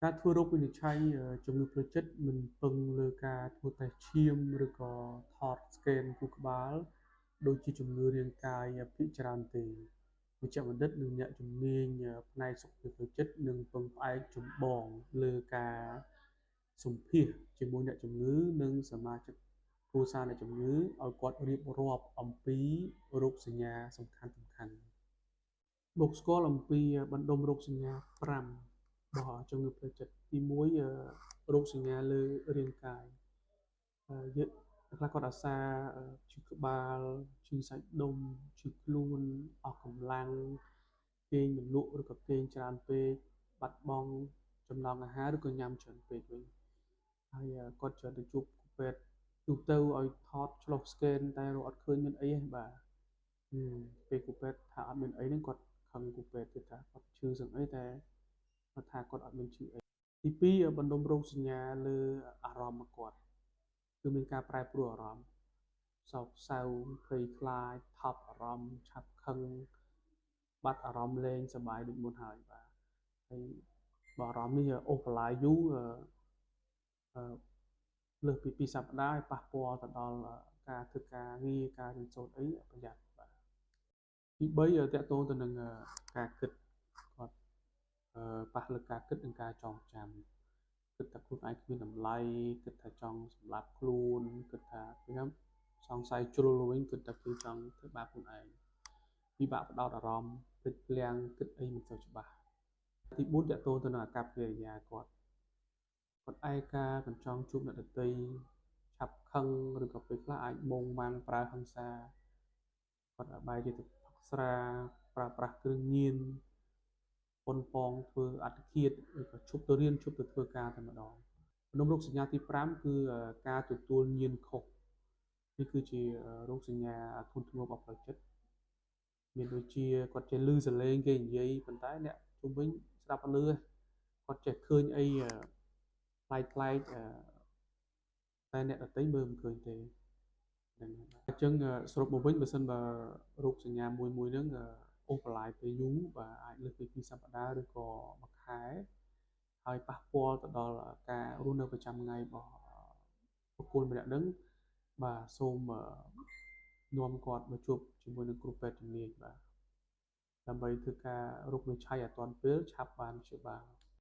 ការធ្វើរោគវិនិច្ឆ័យជំងឺផ្លូវចិត្តមិនពឹងលើការធ្វើតេស្តឈាមឬក៏ថតស្កេនខួរក្បាលដូចជាជំងឺរាងកាយភាគច្រើនទេវេជ្ជបណ្ឌិតនិងអ្នកជំនាញផ្នែកសុខភាពផ្លូវចិត្តនឹងពឹងផ្អែកចម្បងលើការសម្ភាសជាមួយអ្នកជំងឺនិងសមាជិកគ្រួសារអ្នកជំងឺឲ្យគាត់រៀបរាប់អំពីរោគសញ្ញាសំខាន់ៗមកស្គាល់អំពីបណ្ដុំរោគសញ្ញា5របស់ជំងឺផ្លូវចិត្តទី1រោគសញ្ញាលើរាងកាយយើងខ្លះគាត់អាសាឈឺក្បាលឈឺសាច់ដុំឈឺខ្លួនអស់កម្លាំងគេងមិនលក់ឬក៏គេងច្រើនពេកបាត់បង់ចំណង់អាហារឬក៏ញ៉ាំច្រើនពេកវិញហើយគាត់ច្រើនទៅជួបគ្រូពេទ្យទូទៅឲ្យថតឆ្លុះស្កេនតែរកអត់ឃើញមានអីទេបាទពេលគ្រូពេទ្យថាអត់មានអីហ្នឹងគាត់ខឹងគ្រូពេទ្យទៀតថាគាត់ឈឺសឹងអីតែគាត់ថាគាត់អត់មានឈឺអីទី2បណ្ដុំរោគសញ្ញាលើអារម្មណ៍គាត់គឺមានការប្រែប្រួលអារម្មណ៍សោកសៅភ័យខ្លាចថប់អារម្មណ៍ឆាប់ខឹងបាត់អារម្មណ៍លែងសប្បាយដូចមុនហើយបាទហើយបើអារម្មណ៍នេះអូសបន្លាយយូរអឺលើសពី2សប្តាហ៍ឲ្យប៉ះពាល់ទៅដល់ការធ្វើការងារការរៀនសូត្រអីប្រយ័ត្នបាទទី3តកតងទៅនឹងការគិតគាត់ប៉ះលើការគិតនិងការចងចាំគិតថាខ្លួនឯងគ្មានតម្លៃគិតថាចង់សម្លាប់ខ្លួនគិតថាខ្ញុំសង្ស័យជ្រុលវិញគិតថាគេចង់ធ្វើបាបខ្លួនឯងពិបាកផ្ដោតអារម្មណ៍ភ្លេចភ្លាំងគិតអីមិនសូវច្បាស់ទី4តកតងទៅនឹងអាកប្បកិរិយាគាត់គាត់ឯកាកញ្ចង់ជួបអ្នកដទៃឆាប់ខឹងឬក៏ពេលខ្លះអាចមងម៉ាំងប្រើហិង្សាគាត់បែរជាទៅផឹកស្រាប្រើប្រាស់គ្រឿងញៀនប៉ុនប៉ងធ្វើអត្តឃាតឬក៏ឈប់ទៅរៀនឈប់ទៅធ្វើការតែម្ដងក្នុងរោគសញ្ញាទី5គឺការទទួលញៀនខុសនេះគឺជារោគសញ្ញាធ្ងន់ធ្ងររបស់ផ្លូវចិត្តមានដូចជាគាត់ចេះឮសំឡេងគេនិយាយប៉ុន្តែអ្នកជុំវិញស្ដាប់អត់ឮគាត់ចេះឃើញអីប្លែកប្លែកតែអ្នកដទៃមើលមិនឃើញទេហ្នឹងអញ្ចឹងសរុបមកវិញបើសិនបើរោគសញ្ញាមួយមួយហ្នឹងអូសបន្លាយពេលយូរបាទអាចលើសពី2សប្តាហ៍ឬក៏មួយខែហើយប៉ះពាល់ទៅដល់ការរស់នៅប្រចាំថ្ងៃរបស់បុគ្គលម្នាក់ហ្នឹងបាទសូមនាំគាត់មកជួបជាមួយនឹងគ្រូពេទ្យជំនាញបាទដើម្បីធ្វើការរោគវិនិច្ឆ័យឲ្យទាន់ពេលឆាប់បានព្យាបាល។